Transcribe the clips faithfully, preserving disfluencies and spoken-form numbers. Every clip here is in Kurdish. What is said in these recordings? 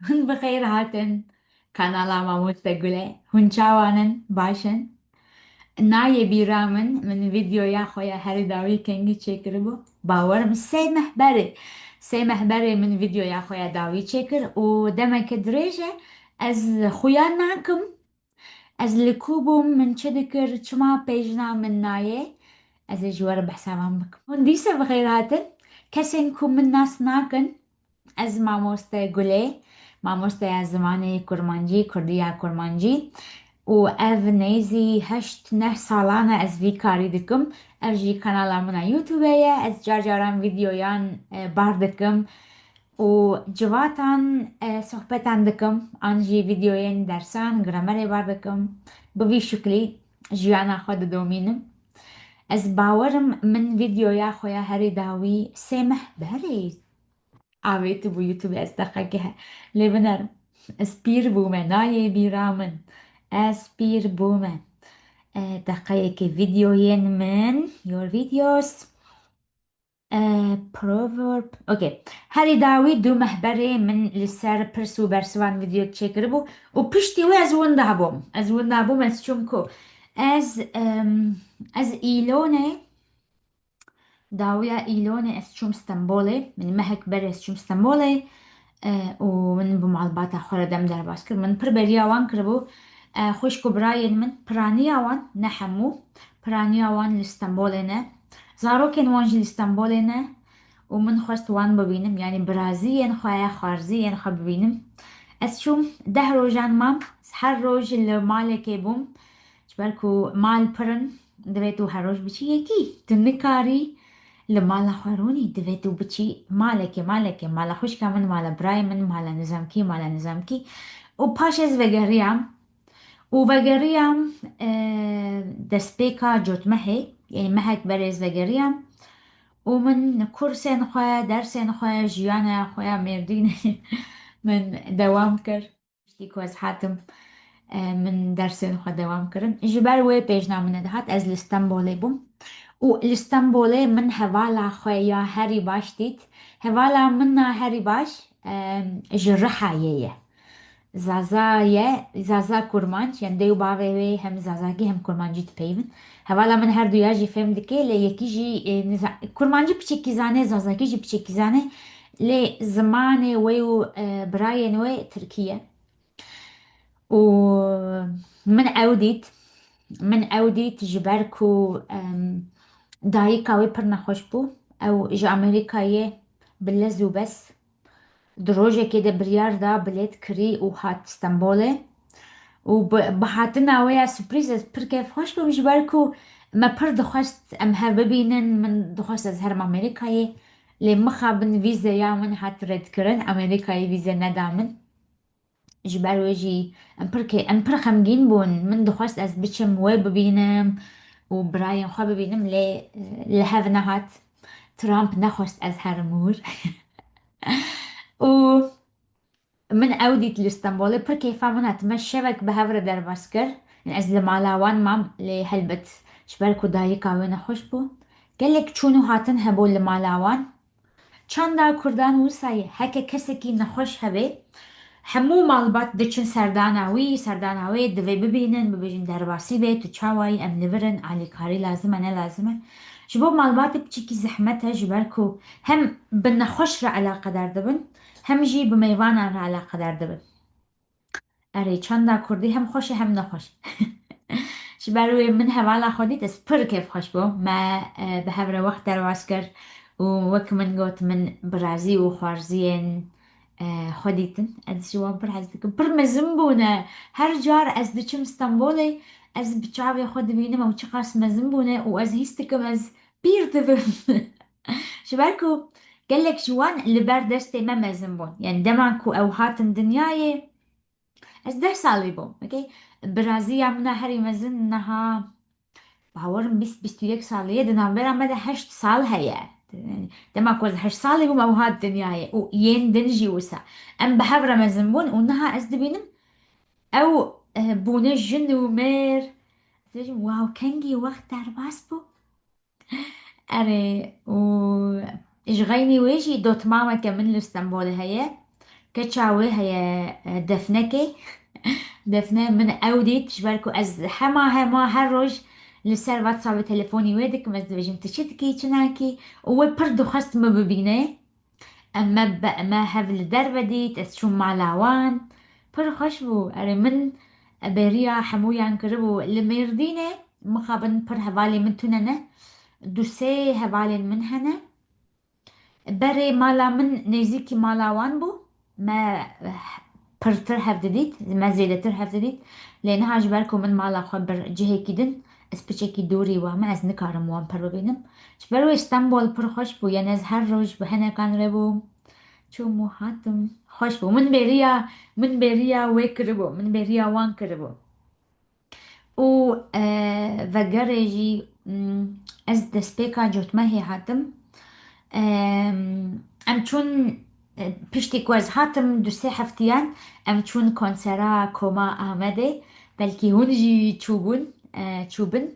Hûn bi xeyr hatin kanala Mamoste Gule. Hûn çawan in? Baş in? Nayê bîra min, min vîdeoya xwe ya herî dawî kengî çêkiribû? Bawer im sê meh berê. Sê meh berê min vîdeoya xwe ya dawî çêkir û demeke dirêj e ez xuya nakim. Ez li ku bûm, min çi dikir, çima pêjna min nayê? Ez ê ji we re behsa wan bikim. Hûn dîsa bi xêr hatin. Kesên ku min nas nakin, ez Mamoste Gulê, mamosteya zimanê kurmancî, kurdî ya kurmancî û ev nêzî heşt neh salan e ez vî karî dikim. Ev jî kanala min a YouTube ye, ez car caran vîdeoyan, e, bar dikim û civatan, e, sohbetan dikim, an jî vîdeoyên dersan, gramerê bar dikim. Bi vî şiklî jiyana xwe didomînim. Ez bawer im min vîdeoya xwe ya herî dawî sê meh berê avêtibû YouTube, ez deqekê he-, lê binerim. Ez pîr bûme, nayê bîra min. Ez pîr bûme. E, deqeyekê vîdeoyên min, your videos. E, proverb. Okey. Herî dawî du meh berê min li ser pirs û bersivan vîdeo çêkiribû û piştî wê ez winda bûm. Ez winda bûm, ez çûm ku ez, em, ez îlonê, dawiya îlonê ez çûm Stenbolê. Min mehek berê ez çûm Stenbolê, e, û min bi malbata xwe re dem derbas kir. Min pir beriya wan kiribû. E, xwişk û birayên min, piraniya wan, ne hemû, piraniya wan li Stenbolê ne. Zarokên wan jî li Stenbolê ne û min xwest wan bibînim, yanî biraziyên xwe, xwarziyên xwe bibînim. Ez çûm deh rojan mam, her roj li malekê bûm. Ji ber ku mal pir in, divê tu her roj biçî yekî. Tu nikarî li mala xwe rûnî, divê tu biçî malekê, malekê, mala xwişka min, mala birayê min, mala nizamkî, mala nizamkî. Û paş ez vegeriyam. Û vegeriyam, e, destpêka cotmehê, yanî mehek berê ez vegeriyam. Û min kursên xwe, dersên xwe, jiyana xwe ya Mêrdînê min dewam kir. Piştî ku ez hatim, e, min dersên xwe dewam kirin. Ji ber wê pêjna min nedihat, ez li Stenbolê bûm. Û li Stenbolê min hevala xwe ya herî baş dît. Hevala min a herî baş, e, ji Rihayê ye. Zaza ye, Zaza Kurmanc, yani dê û bavê wê hem Zazakî hem Kurmancî dipeyivin. Hevala min her duya jî fêm dike, lê yekî jî, e, niza-, Kurmancî piçekî zane, Zazakî jî piçekî zane, lê zimanê wê û, e, birayên wê Tirkî ye. Û min ew dît, min ew dît ji ber ku, em, dayika wê pir nexweş bû. Ew ji Amerîkayê bi lez û bez di rojekê de biryar da, bilêt kirî û hat Stenbolê. Û bi, bi hatina wê ya surprîz ez pir kêfxweş bûm, ji ber ku me pir dixwest em hev bibînin, min dixwest ez herim Amerîkayê. Lê mixabin vîzeya min hat redkirin, Amerîkayê vîze neda min. Ji ber wê jî em pir kê-, em pir xemgîn bûn. Min dixwest ez biçim wê bibînim û birayên xwe bibînim, lê, e, li hev nehat. Trump nexwest ez herim wir. Û min ew dît li Stenbolê, pir kêfa min hat. Me şevek bi hev re derbas kir. Ez li mala wan mam, lê helbet ji ber ku dayika wê nexweş bû, gelek çûn û hatin hebû li mala wan. Çanda Kurdan wisa ye, heke kesekî nexweş hebe, hemû malbat diçin serdana wî, serdana wê divê bibînin, bibêjin derbasî be, tu çawa yî, em li vir in, alîkarî lazim e, ne lazim e. Ji bo malbatê piçekî zehmet e, ji ber ku hem bi nexweş re eleqedar dibin, hem jî bi mêvanan re eleqedar dibin. Erê, çanda kurdî hem xweş e hem nexweş. Ji ber wê min hevala xwe dît, ez pir kêfxweş bûm. Me, e, bi hev re wext derbas kir û wek min got, min birazî û xwarziyên, e, xwe dîtin. Ez ji wan pir hez dikim. Pir mezin bûne. Her car ez diçim Stenbolê, ez bi çavê xwe dibînim ew çiqas mezin bûne û ez hîs dikim ez pîr dibim. Ji ber ku gelek ji wan li ber destê me mezin bûn. Yani dema ku ew hatin dinyayê, ez deh salî bûm. Okey? Biraziya min a herî mezin niha, bawerim bîst, bîst û yek salî ye. Di navbera me de heşt sal heye. Yani dema ku ez heşt salî bûm, ew hat dinyayê. Û yên din jî wisa. Em bi hev re mezin bûn û niha ez dibînim ew, eh, bûne jin û mêr. Ez dibêjim, wow, kengî wext derbas bû. Erê, û ji xeynî wê jî dotmameke min li Stenbolê heye. Keça wê heye, e, Defnekê. Defne min ew dît, ji ber ku ez hema hema her roj li ser WhatsAppê telefonî wê dikim, ez dibêjim, "Tu çi dikî, çi nakî?" Û wê pir dixwest min bibîne. Em me, be-, me hev li derve dît, ez çûm mala wan. Pir xweş bû. Erê, min bêriya hemûyan kiribû. Li Mêrdînê mixabin pir hevalên min tune ne. Du sê hevalên min hene. Berê mala min nêzîkî mala wan bû. Me pirtir hev didît, me zêdetir hev didît. Lê niha ji ber ku min mala xwe bir cihekî din, ez piçekî dûrî wa me, ez nikarim wan pir bibînim. Ji ber wê Stenbol pir xweş bû, yani ez her roj bi hinekan re bûm. Çûm û hatim. Xweş bû. Min bêriya, min bêriya wê kiribû, min bêriya wan kiribû. Û, e, vegerê jî, mm, ez destpêka cotmehê hatim. Em, em çûn, e, piştî ku ez hatim du sê heftiyan, em çûn konsera Koma Amedê. Belkî hûn jî çûbûn, e, çûbin.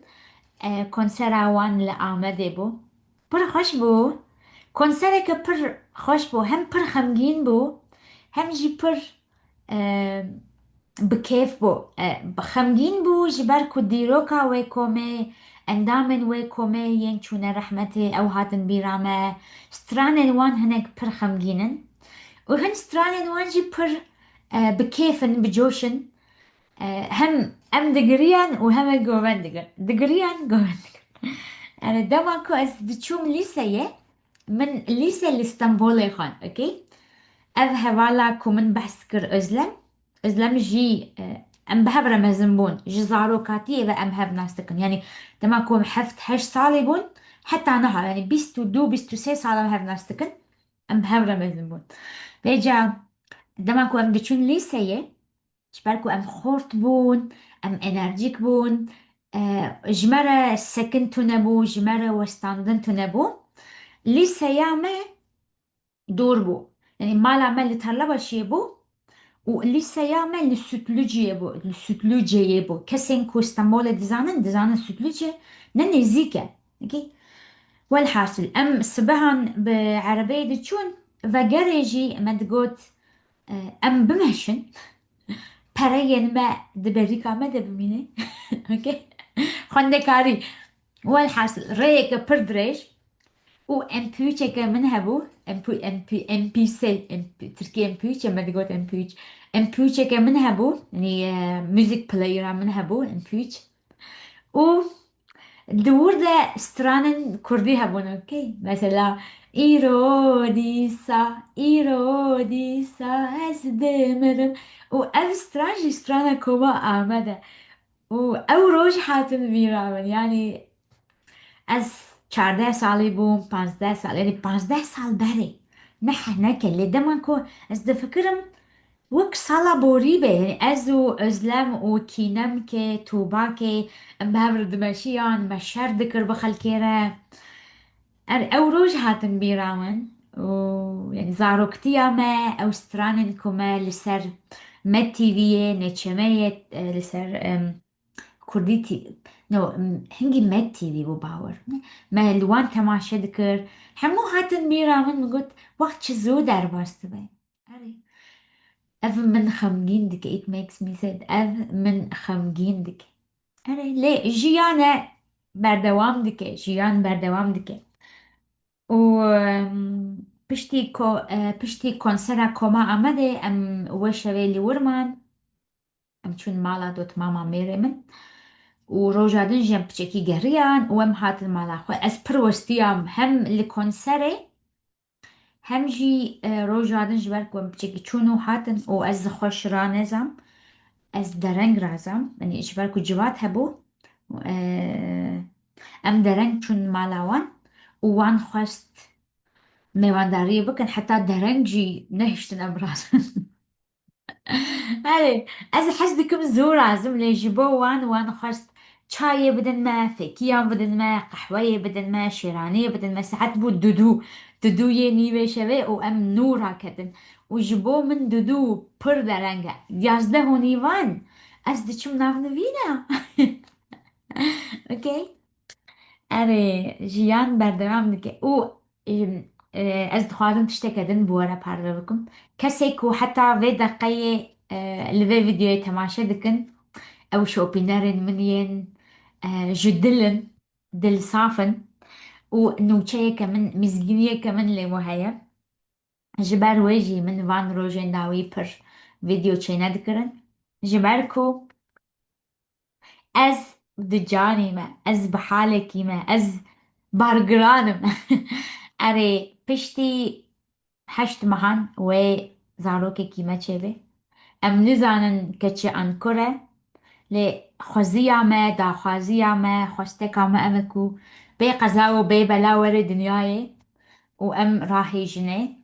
E, konsera wan li Amedê bû. Pir xweş bû. Konsereke pir xweş bû. Hem pir xemgîn bû, hem jî pir e, bi kêf bû. E, bi xemgîn bû, ji ber ku dîroka wê komê, endamên wê komê yên çûne rehmetê, ew hatin bîra me. Stranên wan hinek pir xemgîn in. Û hin stranên wan jî pir, e, bi kêf in, bi coş in. E, hem em digiriyan û hem ê govend digirin. Digiriyan, govend digirin. Yani dema ku ez diçûm lîseyê, min lîse li Stenbolê xwend, okey? Ev hevala ku min behs kir, Özlem, Özlem jî, e, em bi hev re mezin bûn. Ji zarokatiyê ve em hev nas dikin. Yani dema ku em heft heşt salî bûn, heta niha, yani bîst û du, bîst û sê sal em hev nas dikin. Em bi hev re mezin bûn. Vêca dema ku em diçûn lîseyê, ji ber ku em xort bûn, em enerjîk bûn, e, ji me re sekin tune bû, ji me re westandin tune bû. Lîseya me dûr bû. Yani mala me li Tarlabaşiyê bû û lîseya me li Sütlüceyê bû, li Sütlüceyê bû. Kesên ku Stenbolê dizanin, dizanin Sütlüce ne nêzîk e. Okey? Welhasil, em sibehan bi erebeyê diçûn, vegerê jî me digot, e, em bimeşin, pereyên me di berîka me de bimîne. Okey? Xwendekarî. Welhasil, rêyeke pir dirêj û M P üçeke min hebû. M P, M P, M P S, M P, Tirkî M P üç e, me digot M P üç. M P üçeke min hebû, yani, e, music playera min hebû, M P üç. Û di wir de stranên kurdî hebûn, okey? Mesela, îro dîsa, îro dîsa ez dimirim. Û ev stran jî strana Koma Amed e. Û ew roj hatin bîra min. Yani ez çardeh salî bûm, panzdeh sal, yani panzdeh sal berê. Ne heneke, lê dema ku ez difikirim, wek sala borî be, yani ez û Özlem û Kînemkê, Tûbakê, em bi hev re dimeşiyan, me şer dikir bi xelkê re. Er, ew roj hatin bîra min û, yani, zaroktiya me, ew stranên ku me li ser Med T V'yê, neçemeyê, e, li ser, em, Kurdî T V, no, em, hingî Med T V bû bawer. Me li wan temaşe dikir. Hemû hatin bîra min, min got, wext çi zû derbas dibe. Erê. Ev min xemgîn dike. It makes me sad. Ev min xemgîn dike. Erê, lê jiyan e berdewam dike. Jiyan berdewam dike. Û, em, piştî ko-, e, piştî konsera Koma Amedê em wê şevê li wir man. Em çûn mala dotmama mêrê min. Û roja din jî em piçekî geriyan û em hatin mala xwe. Ez pir westiyam hem li konserê, hem jî, e, roja din ji ber ku em piçekî çûn û hatin û ez xweş ranezam. Ez dereng razam. Yanî ji ber ku civat hebû, e, em dereng çûn mala wan û wan xwest mêwandariyê bikin. Heta dereng jî nehiştin em razin. Erê, ez hez dikim zû razim, lê ji bo wan, wan xwest çayê bidin me, fêkiyan bidin me, qehweyê bidin me, şêraniyê bidin me. Saet bû dudû, dudûyê nîvê şevê û em nû raketin. Û ji bo min dudû pir dereng e. Yazdeh û nîvan ez diçim navnivîna. Okey? Erê, jiyan berdewam dike. Û, em, E, ez dixwazim tişteke din bi we re parve bikim. Kesê ku heta vê deqeyê, e, li vê vîdeoyê temaşe dikin, ew şopînerên min yên, e, ji dil in, dil saf in û nûçeyeke min, mizgîniyeke min lê we heye. Ji ber wê jî min van rojên dawî pir vîdeo çênedikirin. Ji ber ku ez di canê me, ez bi halekî me, ez bargiran im. Erê, piştî heşt mehan wê zarokekî me çêbe. Em nizanin keçi an kur e, lê xweziya me, daxwaziya me, xwesteka me ev e ku bê qeza û bê bela were dinyayê û em rahêjinê.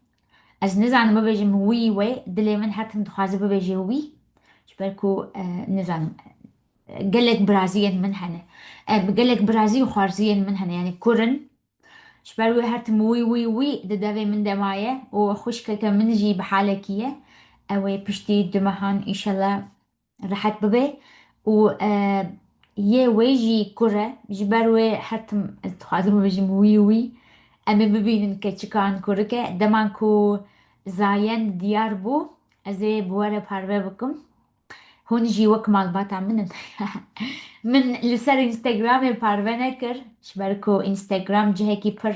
Ez nizanim bibêjim wî wê, dilê min her tim dixwaze bibêje wî. Ji ber ku, e, nizanim, gelek biraziyên min hene. E, gelek birazî û xwarziyên min hene, yanî kur in. Ji ber wê her tim wî, wî, wî di devê min de maye û xwişkeke min jî bi halekî ye. Ew ê piştî du mehan înşallah rehet bibe û, e, yê wê jî kur e. Ji ber wê her tim ez dixwazim bibêjim wî, wî. Em ê bibînin keçikan kurik e. Dema ku zayend diyar bû, ez ê bi we re parve bikim. Hûn jî wek malbata min in. Min li ser Instagramê parve nekir, ji ber ku Instagram cihekî pir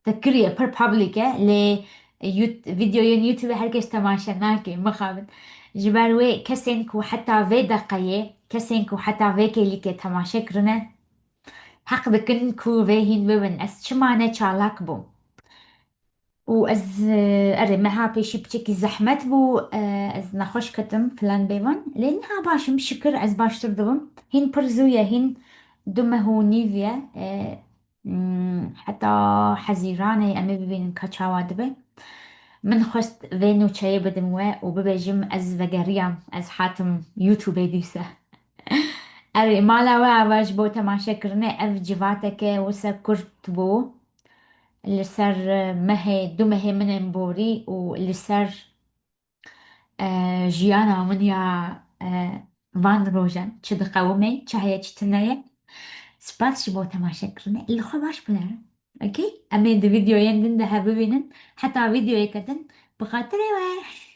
tekiriye, pir public e, lê Yout-, vîdeoyên YouTube her kes temaşe nake, mixabin. Ji ber wê kesên ku heta vê deqeyê, kesên ku heta vê kêlîkê temaşe kirine, heq dikin ku vê hîn bibin. Ez çima ne çalak bûm? Û ez, e, erê, meha pêşî piçekî zehmet bû, e, ez nexweş ketim filan bêvan. Lê niha baş im, şikir ez baştir dibim. Hîn pir zû ye, hîn du meh û nîv ye. E, hmm, heta Hezîranê em ê bibînin ka çawa dibe. Min xwest vê nûçeyê bidim we û bibêjim ez vegeriyam, ez hatim YouTubeê dîse. Erê, mala we ava ji bo temaşekirinê ev civateke wisa kurt bû. Li ser, e, mehê, du mehê min ên borî û li ser, e, jiyana min ya, e, van rojan, çi diqewime, çi heye, çi tune ye. Spas ji bo temaşekirinê. Li xwe baş bine. Okey? Em ê di vîdeoyên din de hev bibînin. Heta vîdeoyeke din, bi xatirê we.